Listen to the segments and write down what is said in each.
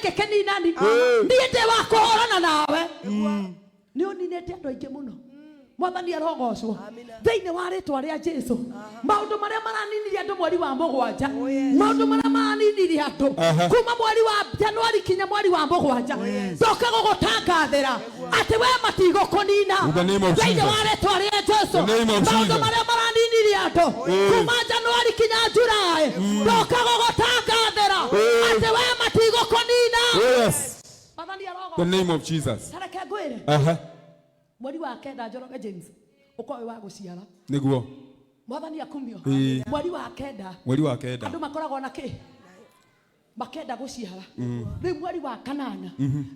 Gĩkĩ kĩninani, niĩ ndĩ wa kũhũrana nawe. Nĩ ũninĩte andũ aingĩ mũno. Mwathani arogocwo. Amina. Thĩinĩ wa rĩtwa rĩa Jesu, maũndũ marĩa maraninirie andũ mweri wa 7, Oh, yes. maũndũ marĩa maraninirie andũ kuma mweri wa Januari kinya mweri wa 7, ndoka gũgũtangathĩra atĩ we matigũkũnina. In the name of Thĩinĩ Jesus. wa rĩtwa rĩa Jesu, The name of maũndũ Jesus. marĩa maraninirie andũ kuma Januari kinya Julai, ndoka gũgũtangathĩra atĩ we matigũkũnina. Oh, yes. Mwathani The arogocwo. name of Jesus. Ta reke ngwĩre, mweri wa 9, Njoroge James, ũkorwo wĩ wa gũciara. Nĩguo. Mwathani akumio. Ĩĩ. Mweri wa 9, Mweri wa 9. Andũ makoragwo na kĩ makenda gũciara. Rĩu mweri wa 8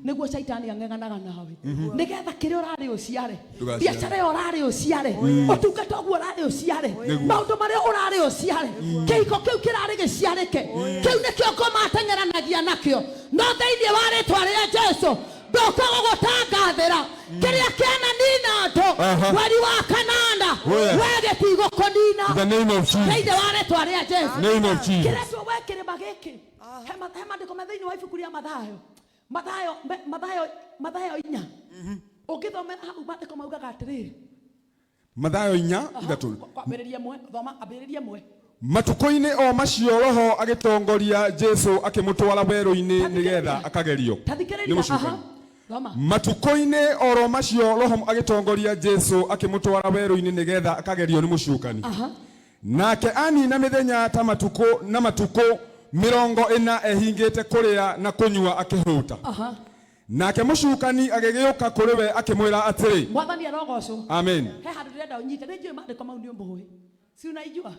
nĩguo caitani ang'eng'anaga nawe nĩgetha kĩrĩa ũrarĩ ũciare, Ndũgaciare. biacara ĩyo ũrarĩ ũciare, ũtungata ũguo ũrarĩ ũciare, Nĩguo. maũndũ marĩa ũrarĩ ũciare, kĩhiko kĩu kĩrarĩ gĩciarĩke, kĩu nĩkĩo ngoma ateng'eranagia nakĩo. No thĩinĩ wa rĩtwa rĩa Jesu, ndoka gũgũtangathĩra kĩrĩa kĩananina andũ mweri wa 8, Oh, yes. we gĩtigũkũnina. In the name of Jesus. Thĩinĩ wa rĩtwa rĩa Jesu. Name of Jesus. Kĩretwo we kĩrĩma gĩkĩ. He maandĩko me thĩinĩ wa ibuku rĩa Mathayo, Mathayo, Mathayo, Mathayo 4. Ũngĩthomera hau, maandĩko maugaga atĩrĩrĩ. Mathayo 4:3. Kwambĩrĩria 1, thoma ambĩrĩria 1. Matukũ-inĩ o macio Roho agĩtongoria Jesu akĩmũtwara werũ-inĩ nĩgetha akagerio Ta thikĩrĩria. Nĩ mũcukani. Thoma. Matukũ-inĩ oro macio Roho agĩtongoria Jesu akĩmũtwara werũ-inĩ nĩgetha akagerio nĩ mũcukani. Nake anina mĩthenya ta matukũ na matukũ 40 ehingĩte kũrĩa na kũnyua akĩhũta. Nake mũcukani agĩgĩũka kũrĩ we akĩmwĩra atĩrĩ. Mwathani arogocwo. Amen. He handũ ndĩrenda ũnyite. Nĩ njũĩ maandĩko mau nĩ ũmũĩ, si unaijua?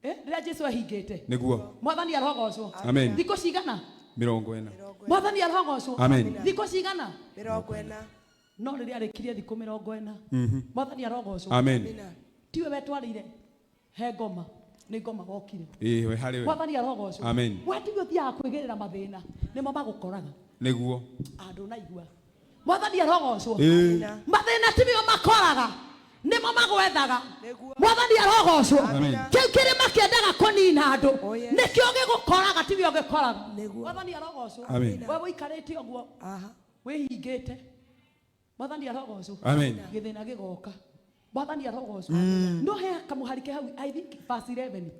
Eh, rĩrĩa Jesu ehingĩte. Nĩguo. Mwathani arogocwo. Amen. Thikũ cigana? 40. Mwathani arogocwo. Amen. Thikũ cigana? 40. No rĩrĩa arĩkirie thikũ 40, Mwathani arogocwo. Amen. Tiwe wetwarĩire he ngoma, nĩ ngoma wokire. Ĩĩ, we harĩ we. Mwathani arogocwo. Amen. We tiwe ũthiaga kwĩgĩrĩra mathĩna, nĩmo magũkoraga. Nĩguo. Andũ naigua, Mwathani arogocwo. Ĩĩ. Mathĩna ticio makoraga, nĩmo magwethaga. Nĩguo. Mwathani arogocwo. Amen. Kĩu kĩrĩma kĩendaga kũnina andũ Oh, yes. nĩkĩo gĩgũkoraga, ticio gĩkoraga. Nĩguo. Mwathani arogocwo. Amen. We wĩikarĩte ũguo wĩhingĩte, Mwathani arogocwo. Amen. Gĩthĩna gĩgoka. Mwathani arogocwo. No he kamũhari ke hau, I think verse 11.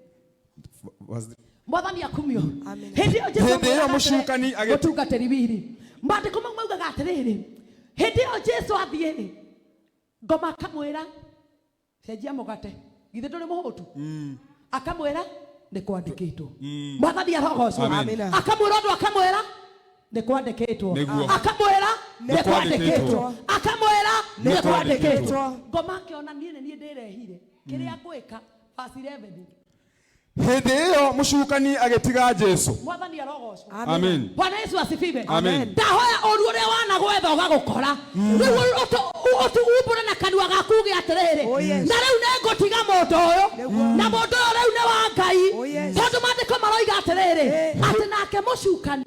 Mwathani akumio. Amen. Hĩndĩ ĩyo Jesũ Hĩndĩ ĩyo amwĩraga atĩrĩ, mũcukani mũtungatĩri wiri, maandĩko mau maugaga atĩrĩrĩ, hĩndĩ ĩyo Jesu athiĩ-rĩ, ngoma akamwĩra, "Cenjia mũgate, githĩ ndũrĩ mũhũtu?" Akamwĩra, "Nĩ kwandĩkĩtwo." Mwathani arogocwo. Amen. Akamwĩra ũndũ, akamwĩra, "Nĩ kwandĩkĩtwo." Nĩguo. Akamwĩra, "Nĩ kwandĩkĩtwo." Akamwĩra, "Nĩ Nĩ kwandĩkĩtwo." kwandĩkĩtwo." Ngoma akĩona, niĩ nĩ niĩ ndĩrehire kĩrĩa ngwĩka. Verse 11. Hĩndĩ ĩyo mũcukani agĩtiga Jesu. Mwathani arogocwo. Amen. Bwana Yesu asifiwe. Amen. Ndahoya ũru ũrĩa wanagwetha ũgagũkora rĩu, umbũre na kanua gaku uge atĩrĩrĩ, Oh, yes. "Na rĩu nĩ ngũtiga mũndũ ũyũ, Nĩguo. na mũndũ ũyũ rĩu nĩ wa Ngai." Oh, yes. Tondũ maandĩko maroiga atĩrĩrĩ, Eh. atĩ nake mũcukani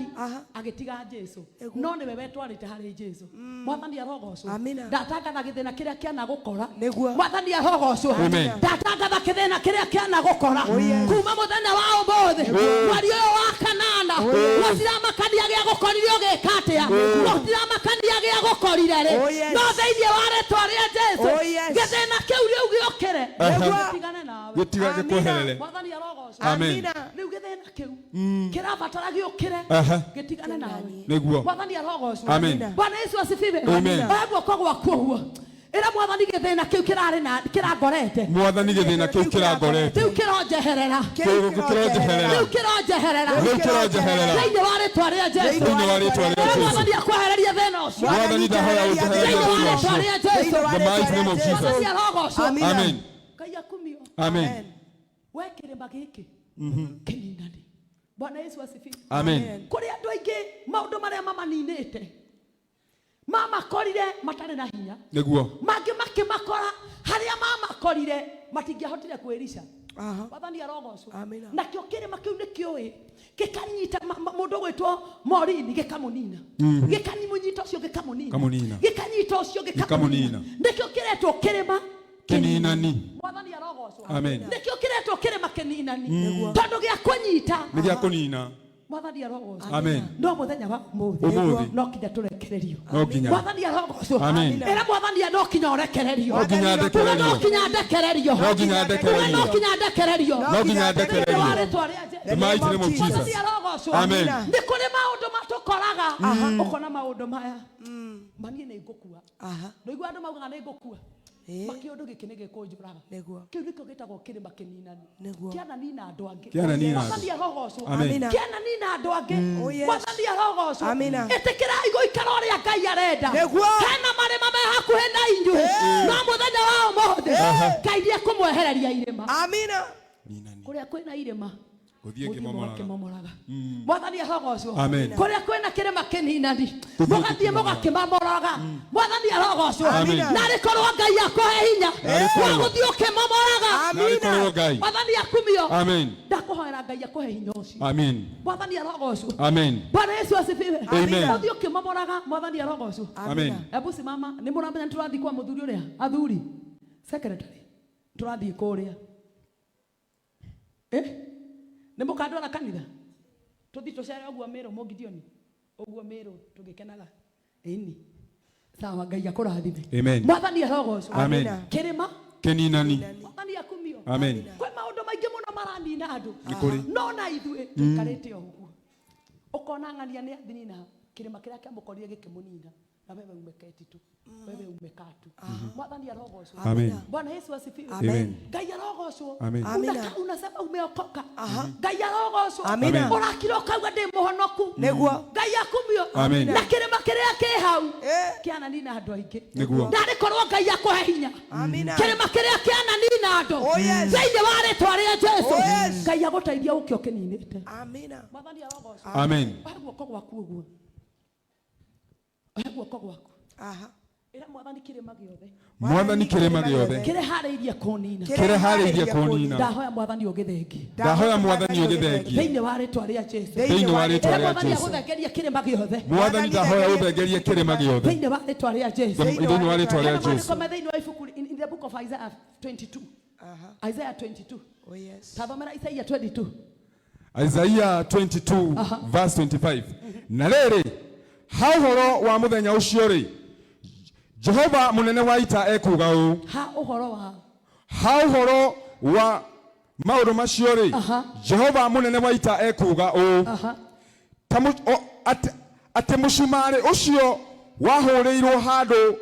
agĩtiga Jesu, Nĩguo. no nĩwe wetwarĩte harĩ Jesu. Mwathani arogocwo. Amina. Ndatangatha gĩthĩna kĩrĩa kĩanagũkora. Nĩguo. Mwathani arogocwo. Amen. Ndatangatha kĩthĩna kĩrĩa kĩanagũkora Oh, yes. kuma mũthenya wa ũmũthĩ, mweri ũyũ wa 8, gũtiramakania gĩa gũkorire ũgĩka atĩa, gũtiramakania gĩa gũkorire rĩ, Oh, yes. no thĩinĩ wa rĩtwa rĩa Jesu, Oh, yes. gĩthĩna kĩu rĩu gĩũkĩre, Nĩguo. gĩtigane nawe. Gĩtiga Amina. gĩkweherere. Mwathani arogocwo. Amen. Amina. Rĩu gĩthĩna kĩu kĩrabatara gĩũkĩre, gĩtigane nawe. Nĩguo. Mwathani arogocwo. Amen. Bwana Yesu asifiwe. Amen. Oya guoko gwaku ũguo, ĩra Mwathani, "Gĩthĩna kĩu kĩrarĩ na kĩrangorete, Mwathani, gĩthĩna kĩu kĩrangorete, rĩu kĩronjeherera, kĩu kĩronjeherera, rĩu kĩronjeherera, rĩu kĩronjeherera, thĩinĩ wa rĩtwa rĩa Jesu." Thĩinĩ wa rĩtwa rĩa Ĩra Jesu. Mwathani akwehererie thĩna ũcio. Mwathani, ndahoya ũnjehererie Thĩinĩ wa thĩna rĩtwa ũcio. rĩa Jesu. The mighty name of Jesus. Mwathani arogocwo. Amina. Amen. Ngai akumio. Amen. We kĩrĩma gĩkĩ kĩninani. Bwana Yesu asifiwe. Amen. Kũrĩ andũ aingĩ maũndũ marĩa mamaninĩte mamakorire matarĩ na hinya. Nĩguo. Mangĩ makĩmakora harĩa mamakorire matingĩahotire kwĩrica. Mwathani arogocwo. Amina. Nakĩo kĩrĩma kĩu nĩ kĩũĩ gĩkanyita mũndũ ũgwĩtwo Morini, gĩkamũnina, gĩkamũnyita ũcio, gĩkamũnina. Kamũnina. Gĩkanyita ũcio, gĩkamũnina. Gĩkamũnina. Nĩkĩo kĩretwo kĩrĩma kĩninani. Mwathani arogocwo. Amen. Nĩkĩo kĩretwo kĩrĩma kĩninani, tondũ gĩa kũnyita Nĩ gĩa kũnina. Mwathani arogocwo. Amen. No muthenya wa umuthi Ũmũthĩ. no kinya turekererio. No nginya. Mwathani arogocwo. Amen. Era mwathani no kinya urekererio. No nginya Uga no ndekererio. kinya ndekererio. No nginya Uga no ndekererio. kinya ndekererio. No nginya Thĩinĩ wa ndekererio. rĩtwa rĩa Jesũ. The mighty name of Mwathani Jesus. arogocwo. Amen. Nĩ kũrĩ maũndũ matũkoraga ũkona maũndũ maya maniĩ nĩ ngũkua. Aha. Nĩigua andũ maugaga nĩ ngũkua. Ĩĩ. Makĩũndũ gĩkĩ nĩ gĩkũnjũraga. Nĩguo. Kĩu nĩkĩo gĩtagwo kĩrĩma kĩninani. Nĩguo. Kĩananina andũ angĩ. Kĩananina andũ. Mwathani arogocwo. Amen. Amina. Kĩananina andũ angĩ. Oh, yes. Mwathani arogocwo. Amina. Ĩtĩkĩrai gũikara ũrĩa Ngai arenda. Nĩguo. Hena marĩma me hakuhĩ na inyuĩ. No mũthenya wa ũmũthĩ Ngai nĩekũmwehereria irĩma. Amina. Ninani. Kũrĩa kwĩna irĩma Gũthiĩ mũthiĩ ngĩmomoraga. mũgakĩmomoraga. Mwathani arogocwo. Amen. Kũrĩa kwĩna kĩrĩma kĩninani Tũthiĩ mũgathiĩ tũkĩmomoraga. mũgakĩmamoraga. Mwathani arogocwo. Amen. Narĩ korwo Ngai akũhe hinya Narĩ wa korwo. gũthiĩ ũkĩmomoraga. Narĩ korwo Ngai. Mwathani akumio. Amen. Ndakũhoera Ngai akũhe hinya ũcio. Amen. Mwathani arogocwo. Amen. Bwana Yesu asifiwe. Amen. Ũthiĩ ũkĩmomoraga mwathani arogocwo. Amen. Ebu simama, nĩ mũramenya nĩtũrathiĩ kwa mũthuri ũrĩa athuri secretary tũrathiĩ kũrĩa nĩ mũkandwara kanitha tũthiĩ tũcere ũguo Mĩrũ mũgidioni ũguo Mĩrũ tũgĩkenaga ĩni sawa Ngai akũrathime. Amen. Mwathani arogocwo. Amen. Kĩrĩma Kĩninani. mwathani akumio. Amen. Kwĩ maũndũ maingĩ mũno maranina andũ Nĩ kũrĩ. no na ithuĩ tũikarĩte o ũguo ũkona ng'ania nĩ athinina kĩrĩma kĩrĩa kĩamũkorire gĩkĩmũnina na wewe umeketi tu wewe umekaa tu. Mwathani arogocwo. Amen. Bwana Yesu asifiwe. Amen. Ngai arogocwo. Amen. Amina. Unakaa unasema umeokoka. Ngai arogocwo. Amina. Ũrakira ũkauga ndĩ mũhonoku. Nĩguo. Ngai akumio. Amen. Na kĩrĩma kĩrĩa kĩ hau Eh. kĩananina andũ aingĩ. Nĩguo. Ndarĩ korwo Ngai akũhe hinya. Amina. Kĩrĩma kĩrĩa kĩananina andũ. Oh, yes. Thĩinĩ wa rĩtwa rĩa Jesũ. Oh, yes. Ngai agũteithia ũke ũkĩninĩte. Amina. Mwathani arogocwo. Amen. Ohe guoko gwaku ũguo. Ohe guoko gwaku. Aha. Ĩra mwathani kĩrĩma gĩothe Mwathani kĩrĩma gĩothe kĩrĩa harĩirie kũnina. kĩrĩa harĩirie kũnina. Ndahoya mwathani ũgĩthengie. Ndahoya mwathani ũgĩthengie. Thĩinĩ wa rĩtwa rĩa Jesũ. Thĩinĩ wa rĩtwa Ĩra rĩa mwathani Jesũ. agũthengerie kĩrĩma gĩothe. Mwathani ndahoya ũthengerie kĩrĩma gĩothe. Thĩinĩ wa rĩtwa rĩa Jesũ. Thĩinĩ wa rĩtwa rĩa Hena Jesũ. maandĩko me thĩinĩ wa ibuku in the book of Isaiah 22. Aha. Isaiah 22. Oh yes. Tathomera Isaiah 22. Isaiah 22 verse 25. Na rĩrĩ ha ũhoro wa mũthenya ũcio rĩ Jehova mũnene wa ita ekuuga ũũ. Ha ũhoro wa Ha ũhoro wa maũndũ macio rĩ Aha. Jehova mũnene wa ita ekuuga ũũ. Aha. Ta atĩ mũcumarĩ ũcio wahũrĩirwo handũ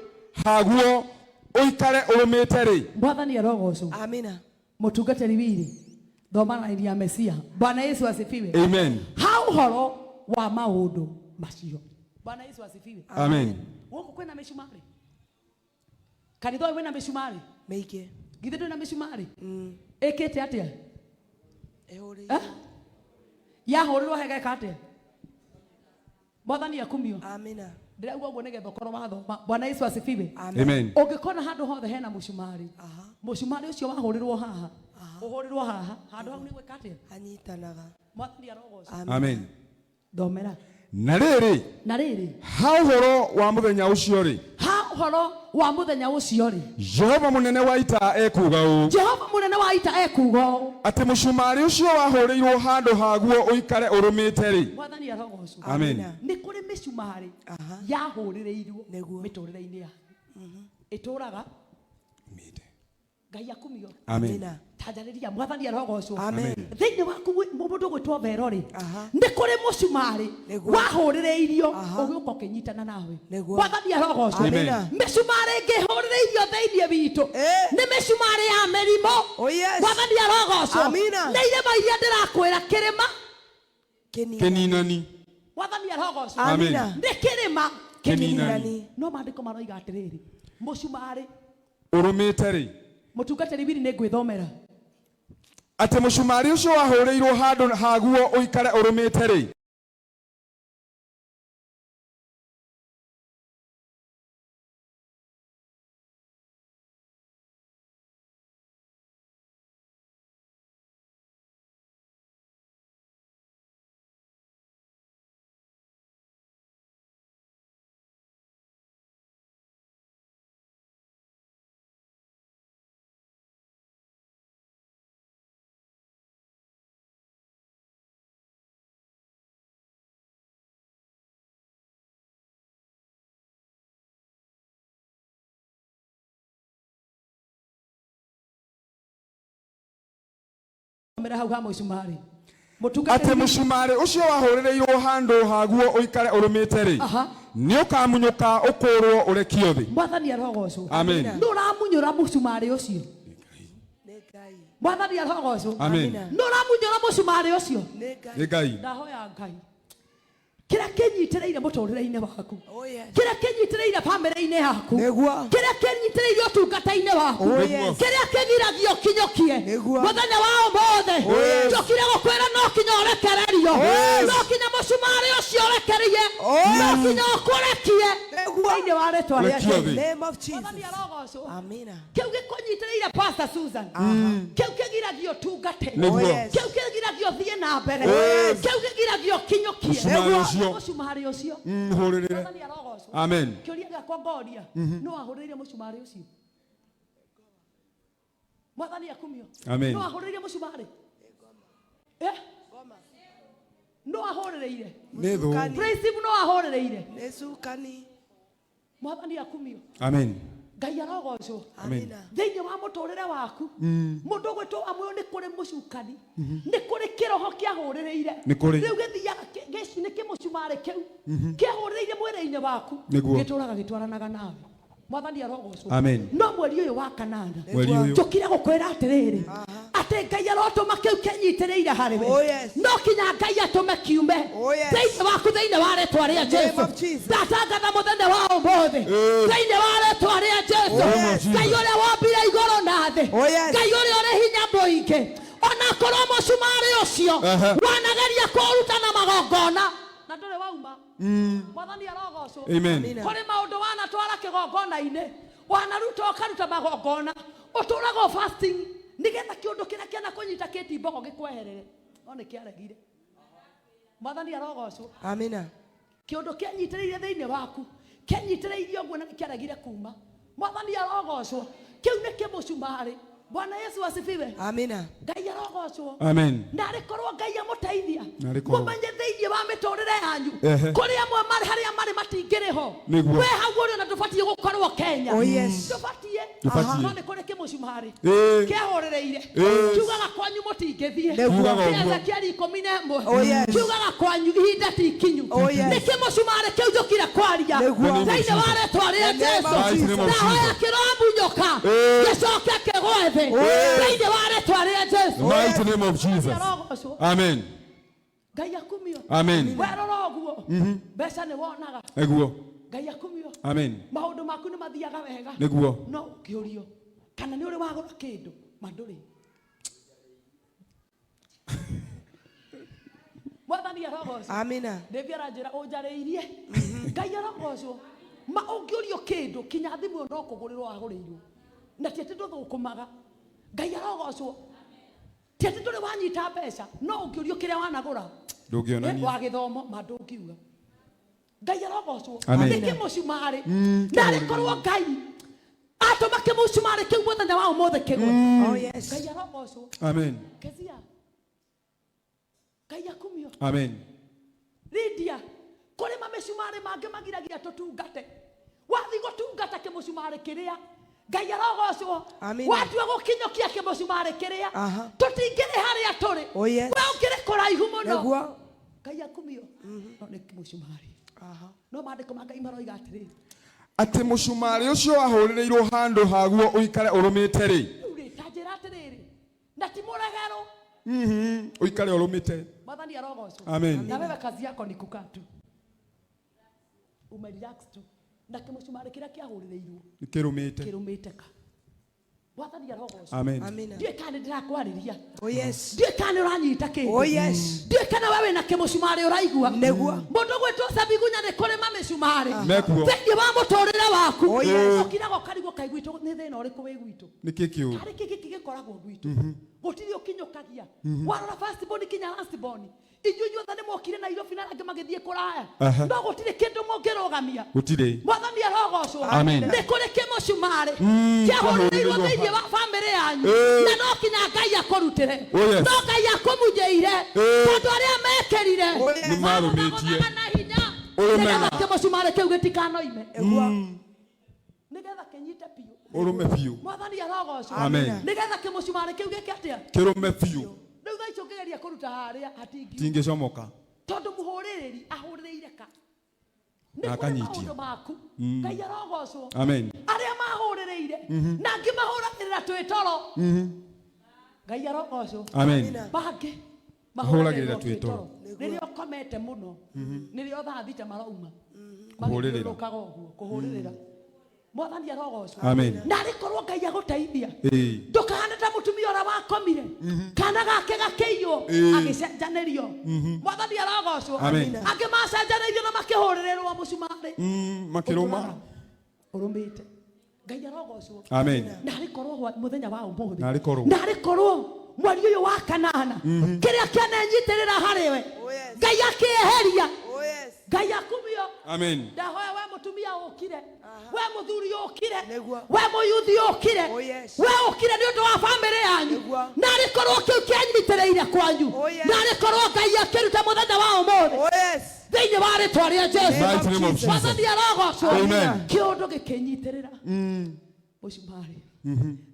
haguo ũikare ũrũmĩte rĩ. Mwathani arogocwo. Amina. Mũtungatĩri wiri thoma raini ya Mesia. Bwana Yesu asifiwe. Amen. Ha ũhoro wa maũndũ macio. Bwana Yesu asifiwe. Amen. Gũkũ kwĩna mĩcumarĩ. Kanitha ũyũ wĩna mĩcumarĩ. Mĩingĩ. Githĩ ndwĩna mĩcumarĩ? Ĩkĩte atĩa? Ĩhũrĩirwo. Eh? Yahũrĩrwo hegeka atĩa? Mwathani akumio. Amina. Ndĩrauga ũguo nĩgetha ũkorwo wathoma. Bwana Yesu asifiwe. Amen. Ũngĩkona handũ hothe hena mũcumarĩ. Aha. Mũcumarĩ ũcio wahũrĩrwo haha. Ũhũrĩrwo haha. Handũ hau nĩ gwĩka atĩa? Anyitanaga. Mwathani arogocwo. Amen. Thomera. Na rĩrĩ Na rĩrĩ ha ũhoro wa mũthenya ũcio rĩ ha ũhoro wa mũthenya ũcio rĩ Jehova mũnene wa ita ekuuga ũũ. Jehova mũnene wa ita ekuuga ũũ. Atĩ mũcumarĩ ũcio wahũrĩirwo handũ haguo ũikare ũrũmĩte rĩ. Mwathani arogocwo. Amen. Nĩ kũrĩ mĩcumarĩ Aha. yahũrĩrĩirwo Nĩguo. mĩtũrĩre-inĩ yanyu. Ĩtũraga Ngai akumio. Amen. Amina. Tanjarĩria mwathani arogocwo. Amen. Thĩinĩ waku mũndũ ũgwĩtwo Vero rĩ Aha. nĩ kũrĩ mũcumarĩ Nĩguo. wahũrĩrĩirio Aha. ũgĩũka ũkĩnyitana nawe. Nĩguo. Mwathani arogocwo. Amina. Mĩcumarĩ ĩngĩ ĩhũrĩrĩirio thĩinĩ witũ Eh. nĩ mĩcumarĩ ya mĩrimũ. Oh yes. Mwathani arogocwo. Amina. Nĩ irĩma iria ndĩrakwĩra kĩrĩma. Kĩninani. Kĩninani. Mwathani arogocwo. Amina. Nĩ kĩrĩma Kĩninani. No maandĩko maroiga atĩrĩrĩ mũcumarĩ Ũrũmĩte rĩ mũtungatĩri wiri nĩ ngwĩthomera. Atĩ mũcumarĩ ũcio wahũrĩirwo handũ haguo ũikare ũrũmĩte rĩ. Thomera hau ha mũcumarĩ. Atĩ Mũtungatĩri. Mũcumarĩ ũcio wahũrĩrĩirwo handũ haguo ũikare ũrũmĩte rĩ, nĩ ũkamunyũka ũkũrwo ũrekio thĩ. Mwathani arogocwo. Amen. Nũ ũramunyũra mũcumarĩ ũcio? Nĩ Ngai. Mwathani arogocwo. Amen. Nũ ũramunyũra mũcumarĩ ũcio? Nĩ Ngai. Nĩ Ngai. Ndahoya Ngai, kĩrĩa kĩnyitĩrĩire mũtũrĩre-inĩ waku, Oh yes. kĩrĩa kĩnyitĩrĩire bamĩrĩ-inĩ yaku, Nĩguo. kĩrĩa kĩnyitĩrĩire ũtungata-inĩ waku, Oh yes. kĩrĩa kĩgiragio kinyũkie Nĩguo. mũthenya wa ũmũthĩ, Yes. njũkire gũkwĩra no kinya ũrekererio, Yes. no kinya mũcumarĩ ũcio ũrekerie, Oh. no kinya ũkũrekie Nĩguo. thĩinĩ wa rĩtwa rĩa Rekio Jesũ. thĩ. Name of Jesus. Mwathani arogocwo. Amina. Kĩu gĩkũnyitĩrĩire, Pastor Susan, kĩu kĩgiragio ũtungate, Nĩguo. Oh, yes. kĩu kĩgiragio ũthiĩ na mbere, Yes. kĩu kĩgiragio ũkinyũkie. Mũcumarĩ ũcio. Mũcumarĩ ũcio. Hũrĩrĩre. Mwathani arogocwo. Amen. Kĩũria gĩakwa ngoria, no ahũrĩrĩire mũcumarĩ ũcio? Mwathani akumio. Amen. No ahũrĩrĩire mũcumarĩ? Eh? No ahũrĩrĩire? Nĩ thũ. Mũcukani. Praise him, no ahũrĩrĩire? Nĩ cukani. Mwathani akumio. Amen. Ngai arogocwo. Amina. Thĩinĩ wa mũtũrĩre waku, mũndũ ũgwĩtwo amũyũ, nĩ kũrĩ mũcukani, nĩ kũrĩ kĩroho kĩahũrĩrĩire. Nĩ kũrĩ. Rĩu gĩthiaga nĩ kĩmũcumarĩ kĩu kĩahũrĩrĩire mwĩrĩ-inĩ waku, Nĩguo. gĩtũraga gĩtwaranaga nawe. Mwathani arogocwo. Amen. No mweri ũyũ wa kanana, Mweri ũyũ. njũkire gũkwĩra atĩrĩrĩ, atĩ Ngai arotũma kĩu kĩnyitĩrĩire harĩ we, Oh, yes. no kinya Ngai atũme kiume Oh, yes. thĩinĩ waku, thĩinĩ wa rĩtwa rĩa The name Jesu. of Jesus. Ndatangatha mũthenya wa ũmũthĩ, thĩinĩ wa rĩtwa rĩa Jesu, Oh, yes. Ngai ũrĩa wombire igũrũ na thĩ, Oh, yes. Ngai ũrĩa ũrĩ hinya mũingĩ, onakorwo mũcumarĩ ũcio wanageria kũũruta na magongona na ndũrĩ wauma, Mwathani arogocwo. Amen. Amina. Kũrĩ maũndũ wanatwara kĩgongona-inĩ, wanaruta ũkaruta magongona, ũtũraga fasting nĩgetha kĩũndũ kĩrĩa kĩanakũnyita kĩtimbogo gĩkweherere, no nĩ kĩaregire. Mwathani arogocwo. Amina. Kĩũndũ kĩanyitĩrĩire thĩinĩ waku, kĩanyitĩrĩirie ũguo na nĩkĩaregire kuma. Mwathani arogocwo. Kĩu nĩ kĩmũcumarĩ. Bwana Yesu asifiwe. Amina. Ngai arogocwo. Amen. Narĩ korwo Ngai amũteithia, Narĩ korwo. mũmenye thĩinĩ wa mĩtũrĩre yanyu, kũrĩ amwe marĩ harĩa marĩ matingĩrĩ ho. Nĩguo. We hau ũrĩ ona ndũbatiĩ gũkorwo Kenya. Oh, yes. Ndũbatiĩ. Ndũbatiĩ. No nĩ kũrĩ kĩmũcumarĩ kĩahũrĩrĩire, kiugaga kwanyu mũtingĩthiĩ. Nĩguo. Kiugaga Kĩa ũguo. Ezekieli 11, Oh, yes. kiugaga kwanyu ihinda ti ikinyu. Oh, yes. Nĩ kĩmũcumarĩ kĩu njũkire kwaria Nĩguo. thĩinĩ wa rĩtwa rĩa The name Jesu. of Jesus. Ndahoya kĩromunyũka, gĩcoke kĩgwe thĩ thĩinĩ wa rĩtwa rĩa Jesu. Mighty name of Jesus. Arogocwo. Amen. Ngai akumio. Amen. Werora ũguo, mbeca nĩ wonaga. Nĩguo. Ngai akumio. Amen. Maũndũ maku nĩ mathiaga wega. Nĩguo. No ũkĩũrio kana nĩ ũrĩ wagũra kĩndũ, ma ndũrĩ. Mwathani arogocwo. Amina. Ndĩvi aranjĩra ũnjarĩirie. Ngai arogocwo. Ma ũngĩũrio kĩndũ, kinya thimũ ĩyo no kũgũrĩrwo wagũrĩirwo, na ti atĩ ndũthũkũmaga. Ngai arogocwo. Ti atĩ ndũrĩ wanyita mbeca, no ũngĩũrio kĩrĩa wanagũra Ndũngĩonania. wa gĩthomo, ma ndũngiuga. Ngai arogocwo. Amen. Nĩ kĩmũcumarĩ. Narĩ korwo Ngai atũma kĩmũcumarĩ kĩu mũthenya wa ũmũthĩ kĩgwe. Oh yes. Ngai arogocwo. Amen. Kezia, Ngai akumio. Amen. Lydia, kũrĩ mamĩcumarĩ mangĩ magiragia tũtungate. Wathiĩ gũtungata kĩmũcumarĩ kĩrĩa, Ngai arogocwo, Amina. watua gũkinyũkia kĩmũcumarĩ kĩrĩa, tũtingĩrĩ harĩa tũrĩ. Oh, yes. We ũkĩrĩ kũraihu mũno. Nĩguo. Ngai akumio. No nĩ kĩmũcumarĩ. No maandĩko ma Ngai maroiga atĩrĩrĩ, Atĩ mũcumarĩ ũcio wahũrĩrĩirwo handũ haguo ũikare ũrũmĩte rĩ, rĩu rĩ, ta njĩra atĩrĩrĩ, na ti mũregerũ. Ũikare ũrũmĩte. Mwathani arogocwo. Amen. Na wewe kazi yako ni kukaa tu, umerelax tu, na kĩmũcumarĩ kĩrĩa kĩahũrĩrĩirwo Kĩrũmĩte. kĩrũmĩte ka. Mwathani arogocwo. Amen. Amina. Ndiũĩ kana nĩ ndĩrakwarĩria. Oh yes. Ndiũĩ kana nĩ ũranyita kĩndũ. Oh yes. Ndiũĩ kana we wĩna kĩmũcumarĩ ũraigua. Nĩguo. Mũndũ gwĩtwo Sabigunya, nĩ kũrĩ mamĩcumarĩ Mekuo. thĩinĩ wa mũtũrĩre waku. Oh, yes. Ũkiraga ũkarigwo kaĩ gwitũ nĩ thĩna ũrĩkũ wĩ gwitũ? Nĩkĩ kĩũru? Harĩ kĩ gĩkĩ gĩkoragwo gwitũ gũtirĩ ũkinyũkagia. Warora first born kinya last born, inyuĩ inyuothe nĩ mwokire Nairobi na angĩ magĩthiĩ kũraya, no gũtirĩ kĩndũ mũngĩrũgamia. Gũtirĩ. Mwathani arogocwo. Amen. Nĩ kũrĩ kĩmũcumarĩ kĩahũrĩrĩirwo thĩinĩ wa bamĩrĩ yanyu, na no kinya Ngai akũrutĩre. Oh, yes. No Ngai akũmunjĩire, tondũ arĩa mekĩrire Oh, yes. Nĩ marũmĩtie. magũthaga na hinya, Ũrũme. nĩgetha kĩmũcumarĩ kĩu gĩtikanoime, Nĩguo. nĩgetha kĩnyite biũ. Ũrũme biũ. Mwathani arogocwo. Amen. Nĩgetha kĩmũcumarĩ kĩu gĩke atĩa? Kĩrũme biũ. Rĩu thaa ici ũngĩgeria kũruta harĩa hatingiuma. Tingĩcomoka. Tondũ mũhũrĩrĩri ahũrĩrĩire ka nĩ Na kũrĩ akanyitia. maũndũ maku. Ngai arogocwo. Amen. Arĩa mahũrĩrĩire na angĩ mahũragĩrĩra twĩ toro. Ngai arogocwo. Amen. Bangĩ Mahũragĩrĩra twĩ toro. Rĩrĩa ũkomete mũno nĩrĩo thaa thita marauma Kũhũrĩrĩra. magĩthiũrũrũkaga ũguo kũhũrĩrĩra. Mwathani arogocwo. Amen. Narĩ korwo Ngai agũteithia, Ĩĩ. ndũkahane ta mũtumia ũrĩa wakomire kana gake gakĩiywo, Ĩĩ. agĩcenjanĩrio. Mwathani arogocwo. Amen. Angĩ macenjanĩirio na makĩhũrĩrĩrwo mũcumarĩ. Makĩrũma. Ũrũmĩte. Ngai arogocwo. Amen. Narĩ korwo mũthenya wa ũmũthĩ, Narĩ korwo. narĩ korwo mweri ũyũ wa kanana, kĩrĩa kĩanenyiitĩrĩra harĩwe, Oh, yes. Ngai akĩeheria. Oh, yes. Ngai akumio. Amen. Ndahoya we mũtumia ũkire, we mũthuri ũkire, Nĩguo. we mũyuthi ũkire, Oh, yes. we ũkire nĩ ũndũ wa bamĩrĩ yanyu. Nĩguo. Narĩ korwo kĩu kĩanyitĩrĩire kwanyu, Oh, yes. narĩ korwo Ngai akĩruta mũthenya wa ũmũthĩ Oh, yes. thĩinĩ wa rĩtwa rĩa Jesu. Mighty name of Jesus. Mwathani arogocwo. Amen. Kĩũndũ gĩkĩnyitĩrĩra mũcumarĩ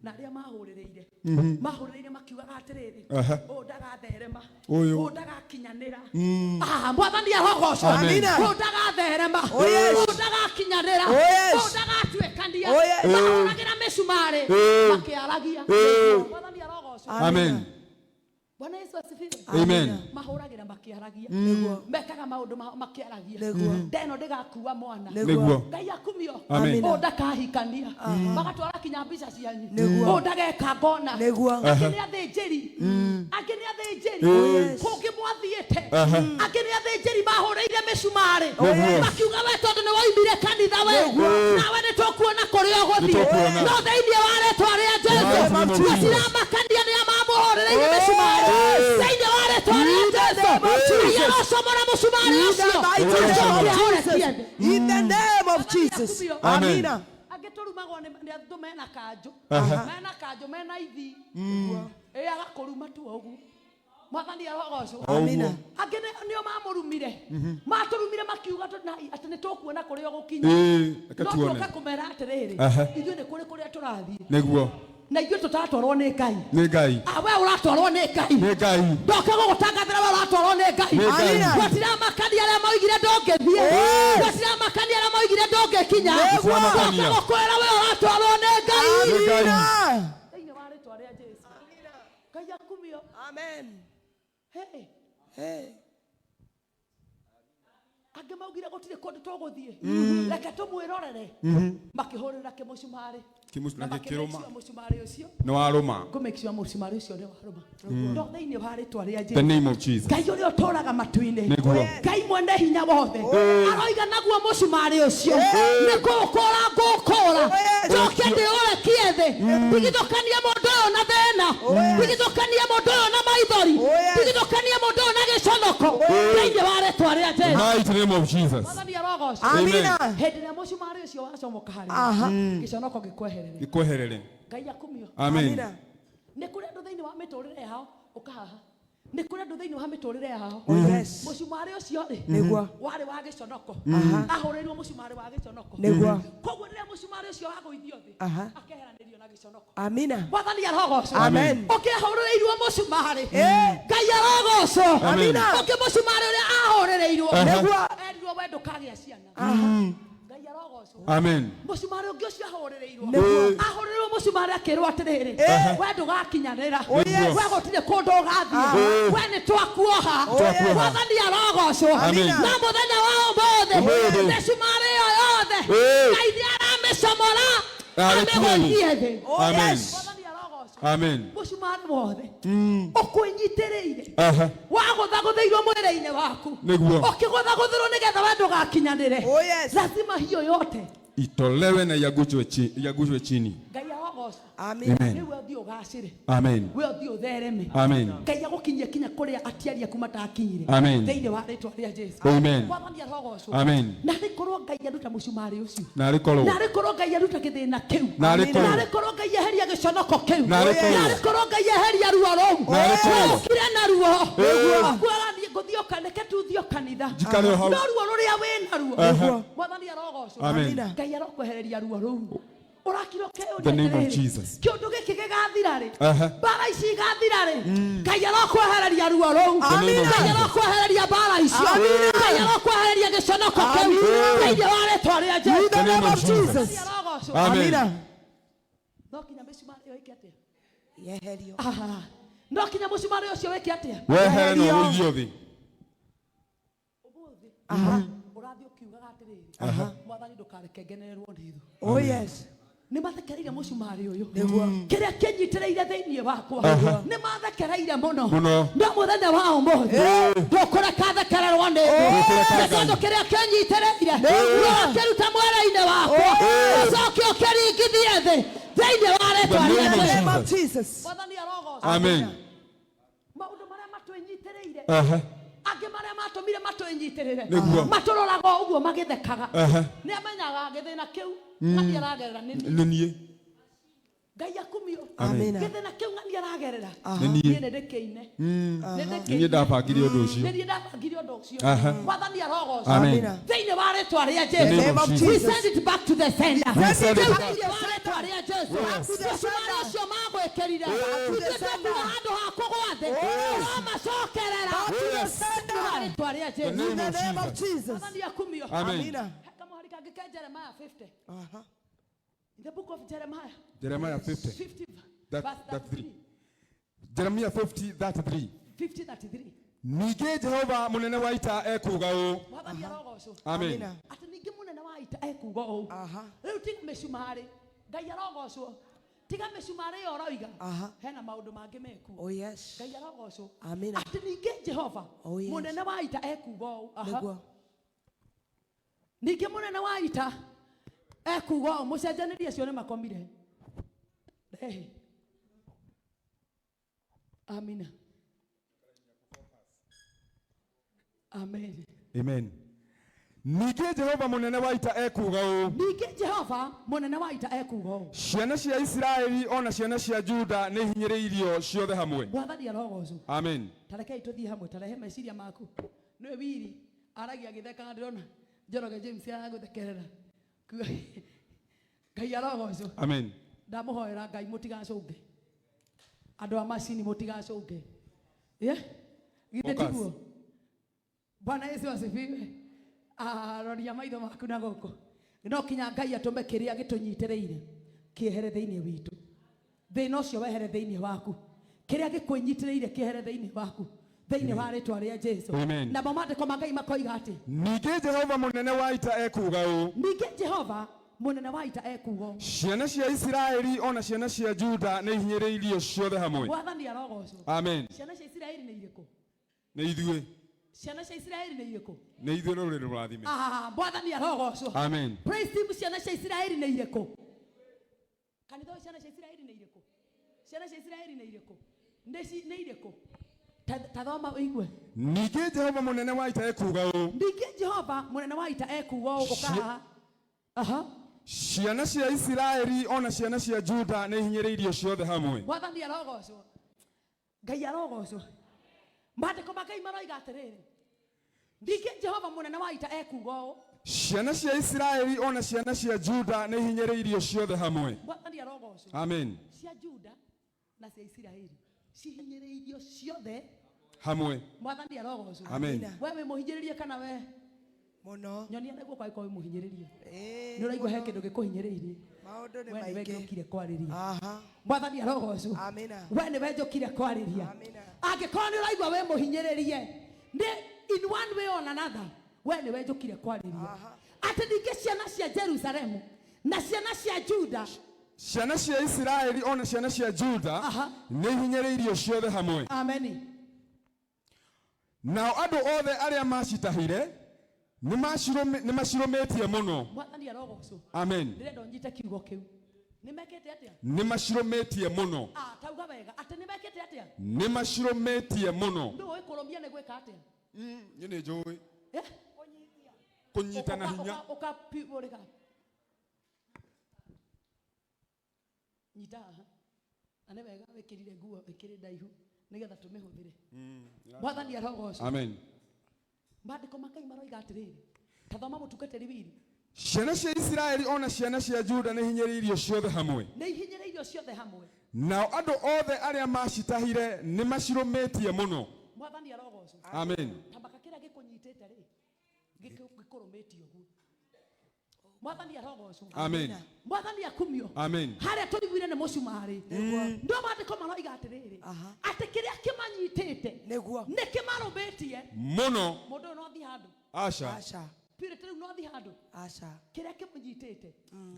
na arĩa mahũrĩrĩire mahũrĩrĩire makiugaga atĩrĩrĩ, Aha. ũyũ ndagatherema, Ũyũ. ũyũ ndagakinyanĩra. Ah, Mwathani arogocwo. Amen. Ũyũ ndagatherema, Oh, yes. ũyũ ndagakinyanĩra, Oh, yes. ũyũ ndagatuĩkania. Oh, yes. Mahũragĩra mĩcumarĩ Eh. makĩaragia. Eh. Mwathani arogocwo. Amen. Bwana Yesu asifiwe. Amen. Mahũragĩra makĩaragia, Nĩguo. mekaga maũndũ mao makĩaragia. Nĩguo. Ndeno ndĩgakua mwana. Nĩguo. Ngai akumio. Amen. Ũyũ ndakahikania, magatwara kinya mbica cianyu. Nĩguo. Ũyũ ndageka ngona. Nĩguo. Angĩ nĩ athĩnjĩri, angĩ nĩ athĩnjĩri yes. kũngĩ mwathiĩte. Aha. Angĩ nĩ athĩnjĩri mahũrĩire mĩcumarĩ Nĩguo. makiuga we tondũ nĩ woimire kanitha we, nawe nĩ tũkuona kũrĩa ũgũthiĩ. Nĩtũkuona. No thĩinĩ wa rĩtwa rĩa Jesu, Mighty name of Jesus. gũtiramakania nĩ a mamũhũrĩrĩire mĩcumarĩ. Thĩinĩ wa rĩtwa rĩa Jesu, Ngai arocomora mũcumarĩ In the ũcio, mighty name of acoke Jesus. ahũrekie thĩ. In the name of Jesus. Amen. Amina. Angĩ tũrumagwo nĩ andũ mena kanjũ, Aha. mena kanjũ, mena ithi ĩ agakũruma tu o ũguo. Mwathani arogocwo. Amina. Angĩ nĩo mamũrumire, matũrumire makiuga atĩ nĩ tũkuona kũrĩa ũgũkinya. Ĩĩ, reke No tuone. tuoka kũmera atĩrĩrĩ, Aha. ithuĩ nĩ kũrĩ kũrĩa tũrathiĩ, Nĩguo. na ithuĩ tũtatwarwo nĩ Ngai. Nĩ Ngai. Ah, we ũratwarwo nĩ Ngai. Nĩ Ngai. Ndoka gũgũtangathĩra we ũratwarwo nĩ Ngai. Nĩ Ngai. Amina. Gũtiramakania arĩa moigire ndũngĩthiĩ, gũtiramakania arĩa moigire ndũngĩkinya. Nĩguo. Ndoka gũkwĩra we ũratwarwo nĩ Ngai. Nĩ Ngai. Amina. Thĩinĩ wa rĩtwa rĩa Jesu, Ngai akumio. Amen. Hey. Hey. Angĩ maugire gũtirĩ kũndũ tũgũthiĩ, reke tũmwĩrorere. Makĩhũrĩra kĩmũcumarĩ Na na gĩkĩrũma. makĩ make sure mũcumarĩ ũcio, Nĩ warũma. ngũ make sure mũcumarĩ ũcio nĩ warũma. No thĩinĩ wa rĩtwa rĩa The Jesu, name of Jesus. Ngai ũrĩa ũtũũraga matu-inĩ, Nĩguo. Ngai mwene hinya wothe, aroiga naguo mũcumarĩ ũcio nĩ kũũkũra ngũũkũra, njoke ndĩũrekie thĩ, ndigithũkanie mũndũ ũyũ na thĩna, ndigithũkanie mũndũ ũyũ na maithori, ndigithũkanie mũndũ ũyũ na gĩconoko, thĩinĩ wa rĩtwa rĩa Jesu. Mighty name of Jesus. Mwathani arogocwo. Amina. Hĩndĩ ĩrĩa mũcumarĩ ũcio wacomoka harĩ, Aha. gĩconoko gĩkweherere. Gĩkweherere. Ngai akumio. Amen. Amina. Nĩ kũrĩ andũ thĩinĩ wa mĩtũrĩre yao ũkahaha, nĩ kũrĩ andũ thĩinĩ wa mĩtũrĩre yao, Oh, yes. mũcumarĩ ũcio rĩ, Nĩguo. warĩ wa gĩconoko, Aha. ahũrĩirwo mũcumarĩ wa gĩconoko. Nĩguo. Koguo rĩrĩa mũcumarĩ ũcio wagũithio thĩ, Aha. akeheranĩrio na gĩconoko. Amina. Mwathani arogocwo. Amen. Ũkĩahũrĩirwo mũcumarĩ, Eh. Ngai arogocwo. Amina. Ũngĩ mũcumarĩ ũrĩa ahũrĩrĩirwo, Nĩguo. erirwo we ndũkagĩa ciana. Ngai arogocwo. Amen. Mũcumarĩ ũngĩ ũcio ahũrĩrĩirwo, Nĩguo. ahũrĩrĩirwo mũcumarĩ akĩrwo atĩrĩrĩ, we ndũgakinyanĩra, Oh, yes. we gũtirĩ kũndũ ũgathiĩ, we nĩ twakuoha. Twakuoha. Mwathani arogocwo. Amen. Na mũthenya wa ũmũthĩ, Ũmũthĩ. mĩcumarĩ ĩyo yothe, Eh. Ngai nĩ aramĩcomora, Arekie thĩ. amĩgũithie thĩ. Oh, Amen. yes. Mwathani arogocwo. Amen. Mũcumarĩ wothe ũkwĩnyitĩrĩire, Aha. wagũthagũthĩirwo mwĩrĩ-inĩ waku, Nĩguo. ũkĩgũthagũthĩrwo nĩgetha we ndũgakinyanĩre, Oh, yes. lazima hiyo yote Itolewe na iagushwe chini. Ngai arogocwo. Amina. Amen. Rĩu we ũthiĩ ũgacĩre, Amen. we ũthiĩ ũthereme. Amen. Ngai agũkinyie kinya kũrĩa atiari aku matakinyire, Amen. thĩinĩ wa rĩtwa rĩa Jesu. Amen. Mwathani arogocwo. Amen. Na arĩ korwo Ngai aruta mũcumarĩ ũcio, Narĩ korwo. na arĩ korwo Ngai aruta gĩthĩna kĩu, Narĩ korwo. na arĩ korwo Ngai eheria gĩconoko kĩu, Narĩ korwo. na arĩ korwo Ngai eheria ruo rũu. Narĩ korwo. Ũkire na ruo. Nĩguo. Ũkuaga niĩ ngũthiĩ reke tu thiĩ o kanitha, Njikare o hau. no ruo rũrĩa wĩ naruo, Aha. Mwathani arogocwo. Amen. Amina. Ngai arokwehereria ruo rũu. Ũrakira ũkeyũria The name of atĩrĩrĩ, Jesus. kĩũndũ gĩkĩ gĩgathira rĩ? Aha. Mbara ici igathira rĩ? Ngai arokwehereria ruo rũu. The name of Ngai Jesus. arokwehereria mbara icio. Ngai arokwehereria gĩconoko kĩu Amina. thĩinĩ wa rĩtwa rĩa In Jesũ. the name of Jesus. Ngai arogocwo. Amen. Amina. No kinya mĩcumarĩ ĩyo ĩke atĩa? Yeherio. Aha. No kinya mũcumarĩ ũcio wĩke atĩa? Wehere na ũgũithio thĩ. Ũmũthĩ Aha. ũrathiĩ ũkiugaga atĩrĩrĩ, Mwathani ndũkareke ngenererwo nĩ thũ. Oh yes. Nĩ mathekereire mũcumarĩ ũyũ. Nĩguo. Kĩrĩa kĩnyitĩrĩire thĩinĩ wakwa nĩ mathekereire mũno. Mũno. No mũthenya wa ũmũthĩ ndũkũreka thekererwo nĩ thũ. Ndũkũreka Nĩ tondũ kĩrĩa kĩnyitĩrĩire ũrakĩruta mwere-inĩ wakwa ũcoke ũkĩringithie thĩ thĩinĩ wa rĩtwa The rĩa name In the of Jesũ. name of Jesus. Mwathani arogocwo. Amen. Maũndũ marĩa matwĩnyitĩrĩire Aha. angĩ marĩa matũmire matwĩnyitĩrĩre Nĩguo. matũroraga o ũguo magĩthekaga. Aha. Nĩ amenyaga gĩthĩna kĩu ng'ani aragerera nĩ niĩ. Nĩ niĩ. Ngai akumio. Amina. Gĩthĩna kĩu ng'ani aragerera Nĩ niĩ. niĩ nĩ ndĩkĩine. Nĩ Nĩ niĩ ndĩkĩine. ndabangire ũndũ ũcio. Nĩ niĩ ndabangire ũndũ ũcio. Aha. Mwathani arogocwo. Amen. Amina. Thĩinĩ wa rĩtwa rĩa The name Jesũ. Name of of We Jesus. send it back to the sender. We send it Thĩinĩ back. wa rĩtwa rĩa Jesũ. Yes. Mĩcumarĩ ũcio magwĩkĩrire to the tuĩke sender. kuga handũ ha kũgwa thĩ ũramacokerera. Back to the Yes. sender. Thĩinĩ wa rĩtwa rĩa The Jesũ. name In the of name of Jesus. Jesus. Mwathani akumio. Amen. Amina. Kamũhari kangĩ ke Jeremiah 50. Aha. In the book of Jeremiah Jeremiah 50. 50 That- verse 33. 33. Jeremiah 50 33. 50 33. Ningĩ Jehova mũnene wa ita ekuuga ũũ. Mwathani arogocwo. Amen. Amina. Atĩ ningĩ mũnene wa ita ekuuga ũũ. Aha. Rĩu tiga mĩcumarĩ. Ngai arogocwo. Tiga mĩcumarĩ ĩyo ũroiga. Aha. Hena maũndũ mangĩ mekuo. Oh yes. Ngai arogocwo. Amina. Atĩ ningĩ Jehova Oh, yes. mũnene wa ita ekuuga ũũ. Aha. Nĩguo. Ningĩ mũnene wa ita ekuuga ũũ, mũcenjanĩrie acio nĩ makomire. Rehe. Amina. Amen. Amen. Ningĩ Jehova mũnene wa ita ekuuga ũũ. Ningĩ Jehova mũnene wa ita ekuuga ũũ. Ciana cia Isiraeli ona ciana cia Juda nĩ hinyĩrĩirio ciothe hamwe. Mwathani arogocwo. Amen. Tarekei tũthiĩ hamwe, tarehe meciria maku. Nĩwe wiri aragia agĩthekaga, ndĩrona Njoroge James aragũthekerera. Ngai arogocwo. Amen. Ndamũhoera Ngai mũtigacũnge. Andũ a macini mũtigacũnge. Yeah? Githĩ Focus. tiguo? Bwana Yesu asifiwe. Ah, roria maitho maku na gũkũ. No kinya Ngai atũme kĩrĩa gĩtũnyitĩrĩire kĩehere thĩinĩ witũ. Thĩna ũcio wehere thĩinĩ waku. Kĩrĩa gĩkwĩnyitĩrĩire kĩehere thĩinĩ waku. Thĩinĩ wa rĩtwa rĩa Jesũ. Amen. Namo maandĩko ma Ngai makoiga atĩ Ningĩ Jehova mũnene wa ita ekuuga ũũ. ningĩ Jehova mũnene wa ita ekuuga ũũ. Ciana cia Isiraeli ona ciana cia Juda nĩ hinyĩrĩirio ciothe hamwe. Mwathani arogocwo. Amen. Ciana cia Isiraeli nĩ irĩkũ? Nĩ ithuĩ. Ciana cia Isiraeli nĩ irĩkũ? Nĩ ithuĩ rũrĩrĩ rũrathime. Ah, Mwathani arogocwo. Amen. Praise team, ciana cia Isiraeli nĩ irĩkũ? Kanitha ũyũ ciana cia Isiraeli nĩ irĩkũ? Ciana cia Isiraeli nĩ irĩkũ? Nĩ irĩkũ? Ta thoma ũigue. Ningĩ Jehova mũnene wa ita ekuuga ũũ. Ningĩ Jehova mũnene wa ita ekuuga ũũ, ũka haha. Aha. Ciana cia Isiraeli ona ciana cia Juda nĩ hinyĩrĩirio ciothe hamwe. Mwathani arogocwo. Ngai arogocwo. Maandĩko ma Ngai maroiga atĩrĩrĩ. Ningĩ Jehova mũnene wa ita ekuuga ũũ. Ciana cia Isiraeli ona ciana cia Juda nĩ hinyĩrĩirio ciothe hamwe. Mwathani arogocwo. Amen. Cia Juda na cia Isiraeli cihinyĩrĩirio ciothe. Hamwe. Mwathani arogocwo. Amen. We wĩ mũhinyĩrĩrie kana we? Mũno. Nyonia na guoko angĩkorwo wĩ mũhinyĩrĩrie. Ĩĩ, Nĩ ũraigua he mũno. kĩndũ gĩkũhinyĩrĩirie. Maũndũ nĩ We nĩwe maingĩ. njũkire kwarĩria. Aha. Mwathani arogocwo. Amina. We nĩwe njũkire kwarĩria. Amina. Angĩkorwo nĩ ũraigua wĩ mũhinyĩrĩrie, nĩ in one way or another, we nĩwe njũkire kwarĩria. Aha. Atĩ ningĩ ciana cia Jerusalemu na ciana cia Juda Ciana cia Isiraeli ona ciana cia Juda Aha. nĩ hinyĩrĩirio ciothe hamwe. Ameni. Nao andũ othe arĩa macitahire nĩ macirũmĩtie mũno. Mwathani arogocwo. Amen. Ndĩrenda ũnyite kiugo kĩu. Nĩ mekĩte atĩa? Nĩ macirũmĩtie mũno. Ah, tauga wega. Atĩ nĩ mekĩte atĩa? Nĩ macirũmĩtie mũno. Ndũĩ kũrũmia nĩ gwĩka atĩa? Niĩ nĩ njũĩ. Eh? Kũnyita na hinya. Ũka ũrĩka. Nyita haha. Na nĩ wega wĩkĩrire nguo ĩkĩrĩ ndaihu nĩgetha tũmĩhũthĩre. Mwathani arogocwo. Amen. Maandĩko ma Ngai maroiga atĩrĩrĩ. Ta thoma mũtungatĩri wiri. Ciana cia Isiraeli ona ciana cia Juda nĩ hinyĩrĩirio ciothe hamwe. Nĩ ihinyĩrĩirio ciothe hamwe. Nao andũ othe arĩa macitahire nĩ macirũmĩtie mũno. Mwathani arogocwo. Amen. Tambaka kĩrĩa gĩkũnyitĩte rĩ, gĩkũrũmĩtie ũguo. Mwathani arogocwo. Amen. Mwathani akumio. Amen. Harĩa tũiguire nĩ mũcumarĩ. No maandĩko maroiga atĩrĩrĩ, Aha. atĩ kĩrĩa kĩmanyitĩte Nĩguo. nĩ kĩmarũmĩtie. Mũno. Mũndũ ũyũ no athiĩ handũ. Aca. Aca. Purity rĩu no athiĩ handũ. Aca. Kĩrĩa kĩmũnyitĩte,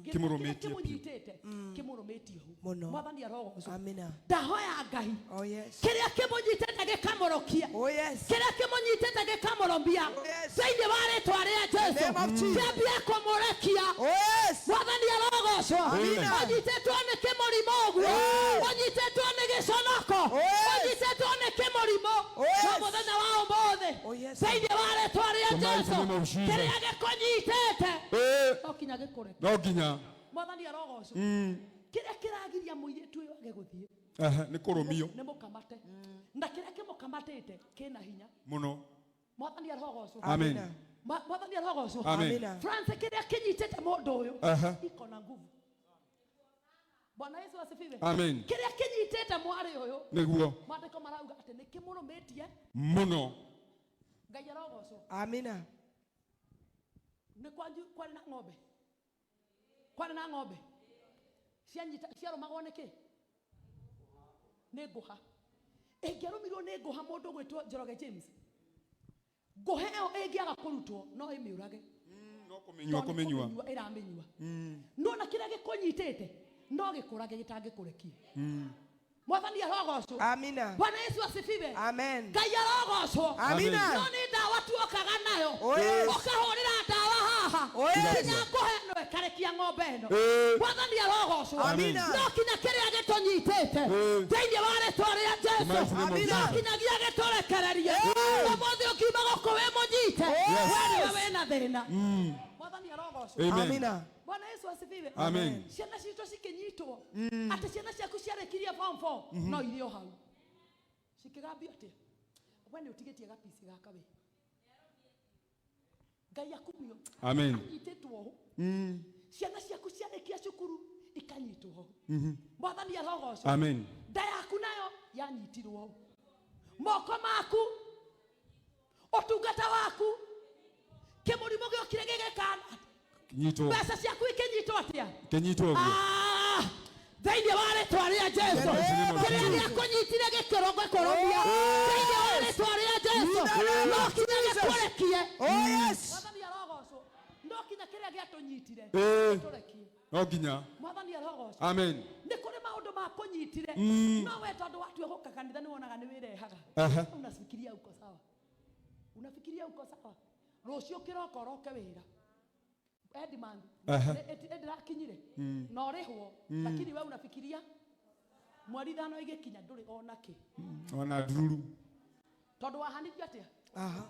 Kĩmũrũmĩtie kĩrĩa kĩmũnyitĩte kĩmũrũmĩtie ũguo. Mũno. Mwathani arogocwo. Amina. Ndahoya Ngai, Oh yes. kĩrĩa kĩmũnyitĩte gĩkamũrũkia, Oh yes. kĩrĩa kĩmũnyitĩte gĩkamũrũmia Oh, yes. thĩinĩ wa rĩtwa rĩa Jesu, name of Jesus. kĩambie kũmũrekia. Oh yes. Mwathani arogocwo. Amina. Ũnyitĩtwo nĩ kĩmũrimũ ũguo, Yes. ũnyitĩtwo nĩ gĩconoko, Oh, yes. ũnyitĩtwo nĩ kĩmũrimũ, Oh, yes. no mũthenya wa ũmũthĩ, Oh, yes. thĩinĩ wa rĩtwa rĩa The mighty Jesu, name of Jesus. kĩrĩa gĩkũnyitĩte Ĩĩ. no kinya gĩkũreke. No nginya. Mwathani arogocwo. Kĩrĩa kĩragiria mũirĩtu ũyũ age gũthiĩ Aha, nĩ kũrũmio nĩ mũkamate, na kĩrĩa kĩmũkamatĩte kĩna hinya. mũno. Mwathani arogocwo. Amen. Amina. Mwathani arogocwo. Amen. Amina. France, kĩrĩa kĩnyitĩte mũndũ ũyũ Aha. iko na nguvu. Bwana Yesu asifiwe. Amen. Kĩrĩa kĩnyitĩte mwarĩ ũyũ, Nĩguo. maandĩko marauga atĩ nĩ kĩmũrũmĩtie. Mũno. Ngai arogocwo. Amina. Nĩ kwanyu kwarĩ na ng'ombe, kwarĩ na ng'ombe cianyita ciarũmagwo nĩ kĩ? Nĩ ngũha. Ĩngĩarũmirwo nĩ ngũha, mũndũ ũgwĩtwo Njoroge James, ngũha ĩyo ĩngĩaga kũrutwo no ĩmĩũrage. No kũmĩnyua Tondũ nĩ kũmĩnyua. kũmĩnyua ĩramĩnyua. Nona kĩrĩa gĩkũnyitĩte no gĩkũrage gĩtangĩkũrekia. Mwathani arogocwo. Amina. Bwana Yesu asifiwe. Amen. Ngai arogocwo. Amina. No nĩ ndawa tuokaga nayo, Oh, yes. ũkahũrĩra ndawa haha, Oh, yes. kinya ngũha ĩno ĩkarekia ng'ombe ĩno. Ĩĩ. Mwathani arogocwo. Amina. No kinya kĩrĩa gĩtũnyitĩte Ĩĩ. thĩinĩ wa rĩtwa rĩa Jesu, mighty name of no Jesus. kinyagia gĩtũrekererie. Ũmũthĩ ũkiuma gũkũ wĩ mũnyite, Yes. we nĩwe wĩna thĩna. Mwathani arogocwo. Amen. Amina. Bwana Yesu asifiwe. Amen. Ciana citũ cikĩnyitwo, atĩ ciana ciaku ciarĩkirie form 4 no irĩ o hau cikĩgambio atĩa? We nĩ ũtigĩtie gapici gaka we. Ngai akumio. Amen. Anyitĩtwo ũũ. Ciana ciaku ciarĩkia cukuru ikanyitwo ũũ. Mwathani arogocwo. Amen. Nda yaku nayo yanyitirwo ũũ. Moko maku, ũtungata waku, kĩmũrimũ gĩokire gĩgĩkana, Nyitwo. mbeca ciaku ikĩnyitwo atĩa? Kĩnyitwo ũguo. Ah, thĩinĩ wa rĩtwa rĩa Jesu, name of kĩrĩa Jesus. gĩakũnyitire gĩkĩrũmia thĩinĩ wa rĩtwa rĩa Jesu, no kinya gĩkũrekie. Oh yes. Mwathani arogocwo. No kinya kĩrĩa gĩatũnyitire Ĩĩ. gĩtũrekie. No nginya. Mwathani arogocwo. Amen. Nĩ kũrĩ maũndũ makũnyitire, no we tondũ watua gũka kanitha nĩ wonaga nĩ wĩrehaga. Aha. Unafikiria uko sawa, unafikiria uko sawa, rũciũ kĩroko ũroke wĩra Edman Aha. ndĩrakinyire na ũrĩhwo, lakini we unafikiria mweri ithano igĩkinya ndũrĩ ona kĩ. Ona ndururu. Tondũ wahanithio atĩa? Aha.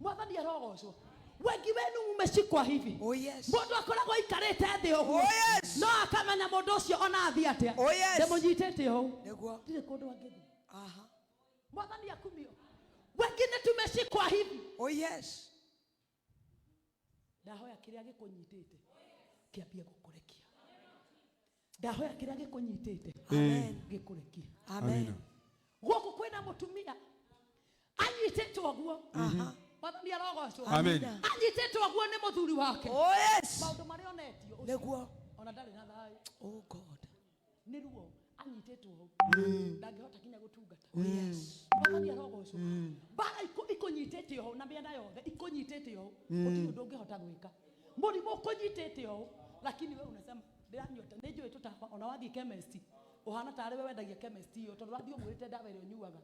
Mwathani arogocwo. Wengi wenu mmeshikwa hivi. Oh yes. Mũndũ akoragwo aikarĩte thĩ ũguo, Oh, yes. no akamenya mũndũ ũcio ona athiĩ atĩa. Oh, yes. Ndĩmũnyitĩte ũũ, Nĩguo. ndirĩ kũndũ angĩthiĩ. Aha. Mwathani akumio. Wengine tumeshikwa hivi. Oh yes. Ndahoya kĩrĩa gĩkũnyitĩte kĩambie gũkũrekia. Ndahoya kĩrĩa gĩkũnyitĩte Amen. gĩkũrekia. Amen. Gũkũ kwĩna mũtumia anyitĩtwo guo. Mwathani arogocwo. Amen. Anyitĩtwo guo nĩ mũthuri wake. Oh yes. Maũndũ marĩa onetio ũcio, Nĩguo. ona ndarĩ na thayũ. Oh God. Nĩ ruo anyitĩtwo hau, ndangĩhota kinya gũtungata. Oh yes. Mwathani arogocwo. Mbara ikũnyitĩte ũũ na mĩena yothe ikũnyitĩte ũũ, gũtirĩ ũndũ ũngĩhota gwĩka. Mũrimũ ũkũnyitĩte ũũ, lakini we unasema ndĩranyua nĩ njũĩ tũtawa. Ona wathiĩ chemist ũhana tarĩ we wendagia chemist ĩyo, tondũ wathiĩ ũmwĩrĩte ndawa ĩrĩa ũnyuaga,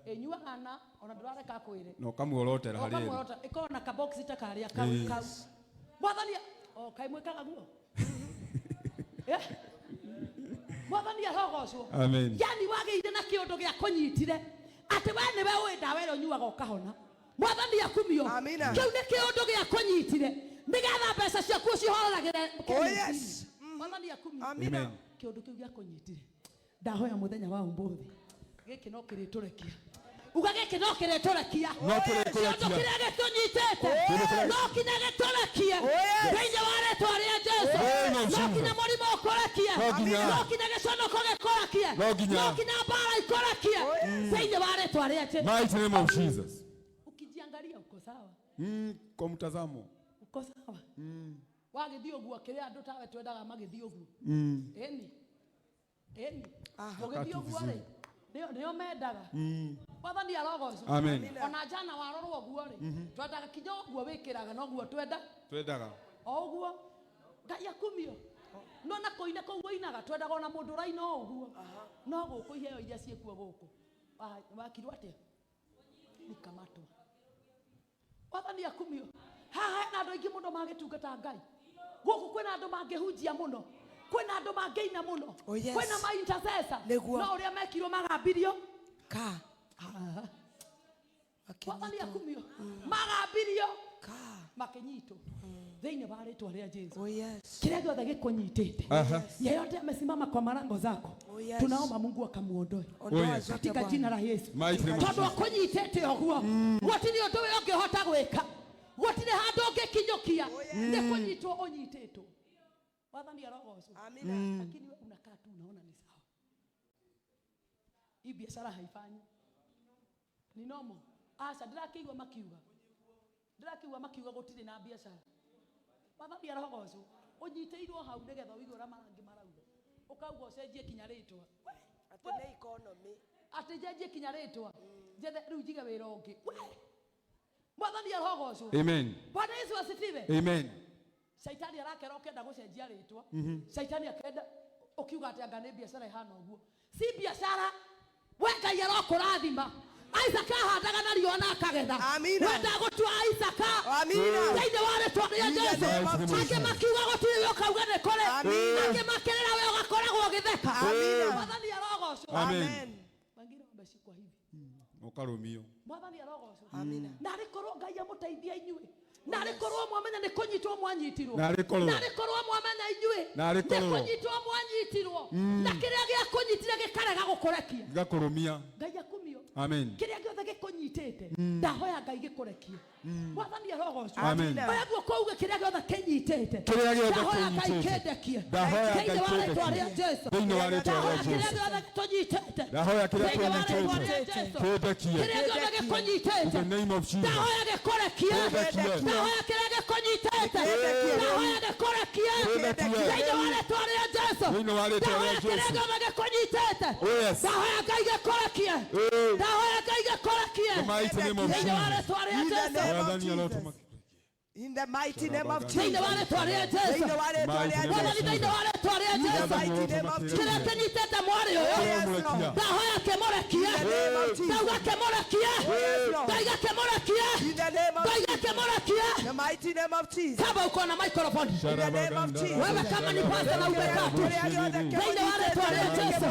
ĩnyuaga na ona ndũrareka akwĩre. Na ũkamuorotera harĩ ĩrĩ. Ũkamũrota ĩkorwo na kabox ta karĩa kau kau. Mwathani o kaĩ mwĩkaga guo? Eh? Mwathani arogocwo. Amen. Yani wagĩire na kĩũndũ gĩa kũnyitire atĩ we nĩwe ũĩ ndawa ĩrĩa ũnyuaga ũkahona. Mwathani akumio. Amina. Kĩu nĩ kĩũndũ gĩa kũnyitire nĩgetha mbeca ciaku ũcihoragĩre Oh yes. Mwathani akumio. Amina. Amen. Kĩũndũ kĩu gĩa kũnyitire, ndahoya mũthenya wa ũmũthĩ gĩkĩ no kĩrĩtũrekia. Uga gĩkĩ no kĩrĩtũrekia. No kĩrĩkũrekia. Kĩũndũ kĩrĩa gĩtũnyitĩte Kĩũndũ no kinya gĩtũrekie. Oh, yes. Thĩinĩ wa rĩtwa rĩa Jesũ. Name of No Jesus. kinya mũrimũ ũkũrekie. No nginya. No kinya gĩconoko gĩkũrekie. No nginya. No kinya mbara ikũrekie. Thĩinĩ wa rĩtwa rĩa Jesũ. Mighty name of Jesus. Ukijiangalia uko sawa. Kwa mtazamo. Uko sawa. Wagĩthiĩ ũguo kĩrĩa andũ tawe twendaga magĩthiĩ ũguo. Ĩni. Ĩni. Ũgĩthiĩ Wakati ũguo rĩ, nĩo mendaga. Mwathani arogocwo. Amen. Ona jana warorwo ũguo rĩ, twendaga kinya ũguo wĩkĩraga noguo twenda. Twendaga. O ũguo. Ngai akumio. No na kũina kũu ũinaga twendaga ona mũndũ ũraina o ũguo. No gũkũ iheo iria ciĩkuo gũkũ. Wakirwo atĩa? Nikamatwa. Mwathani akumio. Haha hena andũ aingĩ mũno magĩtungata Ngai. Gũkũ kwĩna andũ mangĩhunjia mũno. Kwĩna andũ mangĩina mũno. Oh, yes. Kwĩna ma intercessor. Nĩguo. No ũrĩa mekirwo magambirio. Ka. Mwathani akumio. Magambirio. Ka. Makĩnyitwo. Thĩinĩ wa rĩtwa rĩa Jesũ. Oh yes. Kĩrĩa gĩothe gĩkũnyitĩte. Aha. Yeyote amesimama kwa marango zako. Oh, yes. Tunaomba Mungu akamuondoe. Ondoa Oh, yes. zote Katika Bwana. jina la Yesu. Mighty name of Tondũ Jesus. akũnyitĩte ũguo. Gũtirĩ ũndũ ũyũ ũngĩhota gwĩka. Gũtirĩ handũ ũngĩkinyũkia. Nĩ kũnyitwo ũnyitĩtwo. Mwathani arogocwo. Amina. Lakini wewe unakaa tu unaona ni sawa. Hii biashara haifanyi. Ni nomo. Aca ndĩrakĩigua makiuga. Ndĩrakĩigua makiuga gũtirĩ na biashara. Mwathani arogocwo. Ũnyitĩirwo hau nĩgetha ũigue ũrĩa marangĩ marauga. Ũkauga ũcenjie kinya rĩtwa. Atĩ nĩ economy. Atĩ njenjie kinya rĩtwa. Njethe rĩu njige wĩra ũngĩ. We! Mwathani arogocwo. Amen. Bwana Yesu asifiwe. Amen. Shaitani arakera ũkenda gũcenjia rĩtwa. Shaitani akenda ũkiuga atĩ anga nĩ biacara ĩhana ũguo. Si biacara. We Ngai arokũrathima. Isaka ahandaga na riũa na akagetha. Amina. We ndagũtua Isaka. Amina. Thĩinĩ wa rĩtwa rĩa In the Jesũ. name of Angĩ Jesus. makiuga gũtirĩ we ũkauga nĩ kũrĩ. Amina. Angĩ makĩrĩra we ũgakoragwo ũgĩtheka. Amina. Mwathani arogocwo. Amen. Amen. Wengine wameshikwa hivi. Ũkarũmio. Mwathani arogocwo. Amina. Narĩ korwo Ngai amũteithia inyuĩ. Narĩ korwo mwamenya nĩ kũnyitwo mwanyitirwo. Narĩ korwo. Narĩ korwo mwamenya inyuĩ. Narĩ Nĩ korwo. kũnyitwo mwanyitirwo. Na kĩrĩa gĩakũnyitire gĩkarega gũkũrekia. Gĩgakũrũmia. Ngai akumio. Amen. Kĩrĩa gĩothe gĩkũnyitĩte ndahoya Ngai gĩkũrekie. Mwathani arogocwo. Amen. Oya guoko uge kĩrĩa gĩothe kĩnyitĩte. Kĩrĩa gĩothe Ndahoya Ngai kĩnyitĩte. kĩndekie. Ndahoya Ngai Thĩinĩ wa rĩtwa kĩndekie. rĩa Jesũ. Thĩinĩ wa rĩtwa rĩa Ndahoya kĩrĩa Jesũ. gĩothe tũnyitĩte. Ndahoya kĩrĩa Thĩinĩ wa rĩtwa rĩa tũnyitĩte. Jesũ. Kĩndekie. Kĩrĩa gĩothe gĩkũnyitĩte. In the name of Jesus. Ndahoya gĩkũrekie. Kĩndekie. Ndahoya kĩrĩa gĩkũnyitĩte. Kĩndekie. Ndahoya gĩkũrekie. Kĩndekie. Thĩinĩ wa rĩtwa rĩa Jesũ. Thĩinĩ wa rĩtwa rĩa Ndahoya kĩrĩa Jesũ. gĩothe gĩkũnyitĩte. Oh, yes. Ndahoya Ngai gĩkũrekie. Eh. Ndahoya Ngai gĩkũrekie. The mighty name of Thĩinĩ wa Jesus. rĩtwa rĩa In the Jesũ. name of Mwathani Jesus. arotũma. In the mighty name of Jesus. Thĩinĩ wa rĩtwa rĩa Jesũ. Thĩinĩ wa rĩtwa Mighty rĩa name of Mwathani Jesũ. thĩinĩ wa rĩtwa rĩa In the Jesũ. mighty name of Kĩrĩa Jesus. kĩnyitĩte mwarĩ ũyũ. Yes, Lord. Ndahoya kĩmũrekie. In the name of Jesus. Ndauga kĩmũrekie. Yes, Lord. Ndauga kĩmũrekie. In the name of Ndauga kĩmũrekie. the mighty name of Jesus. Kama uko na microphone. In the name of Jesus. Wewe kama ni pastor na umekaa tu. Kĩrĩa gĩothe Thĩinĩ wa rĩtwa rĩa Jesũ.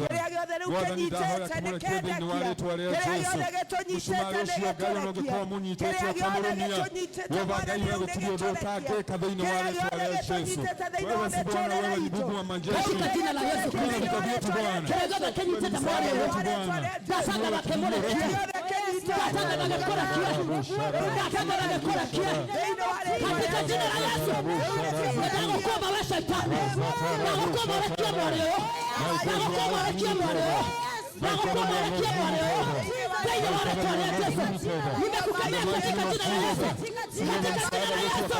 Kĩrĩa gĩothe rĩu kĩnyitĩte nĩ kĩndekia. Kĩrĩa gĩothe gĩtũnyitĩte nĩ gĩtũrekia. Kĩrĩa gĩothe gĩtũnyitĩte Mwathani rĩu nĩ gĩtũrekia. Kĩrĩa gĩothe gĩtũnyitĩte thĩinĩ wa mĩtũrĩre itũ. Katika jina la Yesu Kristo. Kĩrĩa gĩothe kĩnyitĩte mwarĩ ũyũ. Ndacaga gakĩmũrekia. Ndacaga gagĩkũrekia. Ndacaga gagĩkũrekia. Katika jina la Yesu. Ndagũkũma we shaitani. Ndagũkũma ũrekie mwarĩ ũyũ. Ndagũkũma ũrekie mwarĩ ũyũ. Ndagũkũma ũrekie mwarĩ ũyũ. Thĩinĩ wa rĩtwa rĩa Yesu. Nimekukemea katika jina la Yesu. Katika jina la Yesu.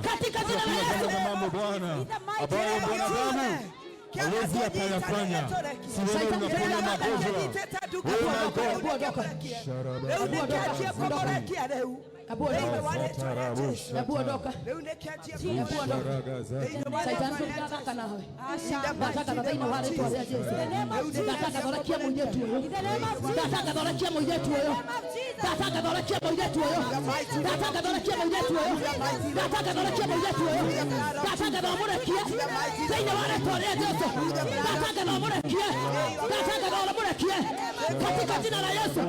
Katika jina la Yesu. Mambo Bwana ambayo mwanadamu hawezi akayafanya. Si wewe unaponya magonjwa. Hebu ondoka. Hebu ondoka. Shaitani tũtigathaka nawe. Ndataka thĩinĩ wa rĩtwa rĩa Jesũ. Ndataka thorekia mũirĩtu ũyũ. Ndataka thorekia mũirĩtu ũyũ. Ndataka thorekia mũirĩtu ũyũ. Ndataka thorekia mũirĩtu ũyũ. Ndataka thorekia mũirĩtu ũyũ. Ndataka thomũrekie thĩinĩ wa rĩtwa rĩa Jesũ. Ndataka thomũrekie. Ndataka thomũrekie katika jina la Yesu.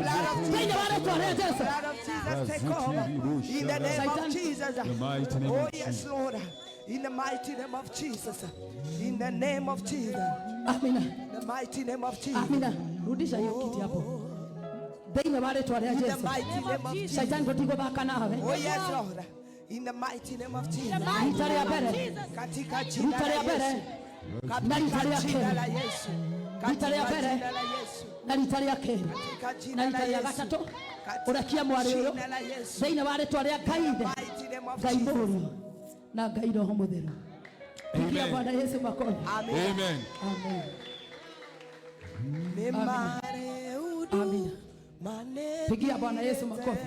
Thĩinĩ wa rĩtwa rĩa Jesũ. Blood of Jesus, take over. In the name of Jesus. The mighty name Oh, of yes, Jesus. Lord. In the mighty name of Jesus. In the name of Jesus. Amina. The mighty name of Jesus. Amina. Rudisha hiyo kiti hapo. Thĩinĩ wa rĩtwa rĩa In the Jesu. mighty name of Jesus. Shaitani tũtigũthaka nawe. Oh yes, Lord. In the mighty name of Jesus. Rita rĩa mbere. Katika jina Rita la rĩa mbere. Yesu. Na rita Katika rĩa jina kerĩ. la Yesu. Rita rĩa Katika mbere. jina la Yesu. Na rita rĩa kerĩ. Katika Na jina rita la rĩa Yesu. gatatũ. Katika Ũrekia mwarĩ ũyũ. jina la Yesu. Thĩinĩ wa rĩtwa rĩa Ngai Ithe, Mighty name of Ngai Jesus. Mũriũ na Ngai Roho Mũtheru. Pigia Amen. Bwana Yesu makofi. Amen. Amen. Amen. Memare udu Amina. mane Pigia Bwana Yesu makofi.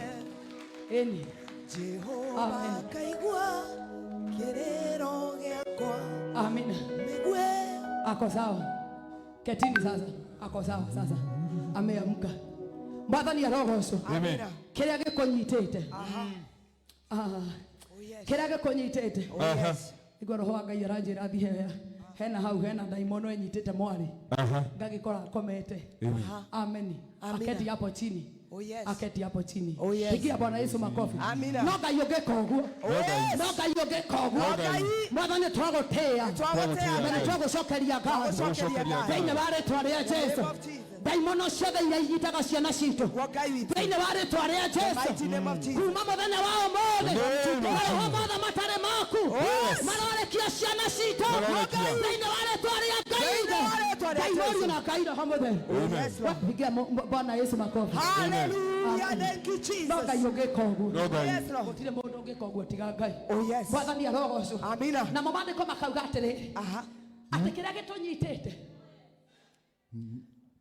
Eni. Jehova Amen. kaigua kirero giakwa Amina. migue Ako sawa. Ketini sasa. Ako sawa sasa. Ameamka. Mwathani arogocwo. Amen. Kĩrĩa gĩkũnyitĩte. Ah. Oh yes. Kĩrĩa gĩkũnyitĩte. Oh yes. Igua roho wa Ngai aranjĩra thiĩ hena hau hena ndaimono ĩnyitĩte mwarĩ. Aha. Ngagĩkora akomete. Amen. Amen. Amina. Aketi hapo chini. Oh yes. Aketi hapo chini. Oh, yes. Pigia Bwana Yesu makofi. Amina. No Ngai ũngĩka ũguo. Oh yes. No Ngai ũngĩka ũguo. No Ngai. Mwathani twagũtĩĩa. Twagotea Na Ngai. nĩtwagũcokeria ngatho. Twagocokeria ngatho. Thĩinĩ wa rĩtwa rĩa Jesu. name of Jesus. Ndaimono ciothe iria inyitaga ciana citũ. Wa Ngai witũ. Thĩinĩ wa rĩtwa rĩa Jesu. Mighty name of Jesus. Kuma mũthenya wa ũmũthĩ. Name of Maroho mothe matarĩ maku. Yes. Marorekia ciana citũ. Marorekia. Thĩinĩ wa rĩtwa rĩa Ngai Thĩinĩ Ithe. wa rĩtwa rĩa Ngai Jesu. Mũriũ na Ngai Roho Mũtheru. Oh yes, Lord. Pigia Bwana Yesu makofi. Hallelujah. Amen. Thank you, Jesus. No Ngai ũngĩka ũguo. No Ngai. Yes, Lord. Gũtirĩ mũndũ ũngĩka ũguo tiga Ngai. Oh yes. Mwathani arogocwo. Amina. Namo maandĩko makauga atĩrĩrĩ. Aha. Atĩ kĩrĩa gĩtũnyitĩte.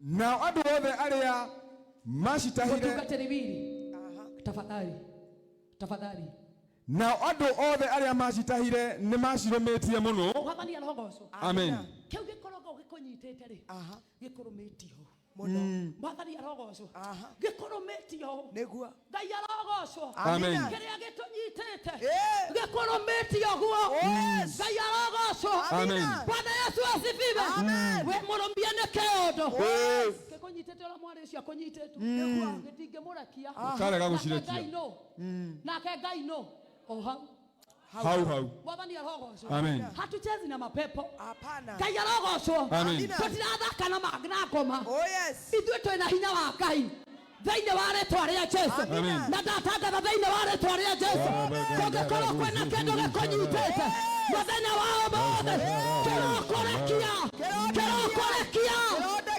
Nao andũ othe arĩa macitahire Mũtungatĩri wili. Tafadhali. Tafadhali. nao andũ othe arĩa macitahire nĩ macirũmĩtie mũno. Mwathani arogocwo. Amen. Kĩu gĩkoragwo gĩkũnyitĩte rĩ. Aha. Gĩkũrũmĩtie ũũ. Muno. Mwathani arogocwo. Aha. Gĩkũrũmĩtie ũũ. Nĩguo. Ngai arogocwo. Amen. Kĩrĩa gĩtũnyitĩte. Eh. Gĩkũrũmĩtie ũguo. Yes. Ngai arogocwo. Amen. Bwana Yesu asifiwe. Amen. We mũrũmie nĩ kĩũndũ. Yes. Gĩkũnyitĩte ũrĩa mwarĩ ũcio akũnyitĩtwo. Gĩtingĩmũrekia. Ũkarega Nake gũcirekia. Ngai nũ. Nake Ngai nũ. O hau. Hau hau. Mwathani arogocwo. Amen. Hatuchezi na mapepo. Hapana. Ngai arogocwo. Amen. Amina. Tũtirathaka na na ngoma. Oh yes. Ithuĩ twĩna hinya wa Ngai thĩinĩ wa rĩtwa rĩa Jesu. Amen. Na ndatangatha thĩinĩ wa rĩtwa rĩa Jesu, kũngĩkorwo kwĩna kĩndũ gĩkũnyitĩte mũthenya wa ũmũthĩ, kĩrokũrekia, kĩrokũrekia,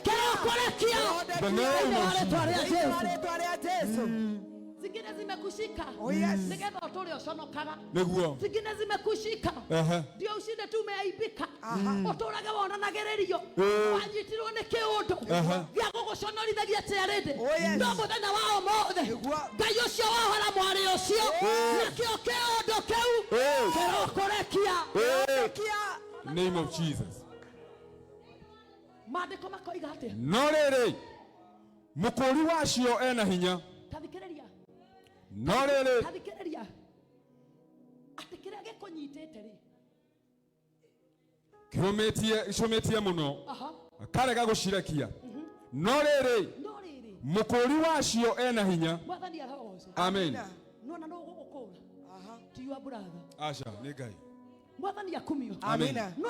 kĩrokũrekia The thĩinĩ name wa of rĩtwa rĩa Thĩinĩ wa Jesu. rĩtwa rĩa Jesu. Zingine zimekushika Oh yes. nĩgetha ũtũre ũconokaga. Nĩguo. Zingine zimekushika Aha. ndio ushinde tu umeaibika, ũtũrage wonanagĩrĩrio, Eh. wanyitirwo nĩ kĩũndũ Aha. gĩa gũgũconorithagia ciarĩndĩ. Oh, yes. No mũthenya wa ũmũthĩ Nĩguo. Ngai ũcio wohora mwarĩ ũcio, nakĩo kĩũndũ kĩu Eh. kĩrokũrekia. Eh. Kia. Name of Jesus. Maandĩko makoiga atĩa? No rĩrĩ mũkũũri wacio ena hinya. Tathikĩrĩria. No rĩrĩ Tathikĩrĩria atĩ kĩrĩa gĩkũnyitĩte rĩ, kĩrũmĩtie icũmĩtie mũno aha, akarega gũcirekia. No rĩrĩ no rĩrĩ mũkũũri wacio ena hinya. Mwathani arogocwo. Amen. Nona no ũgũgũkũra Aha. ti your brother. Aca nĩ Ngai. Mwathani akumio. Amen. Amina.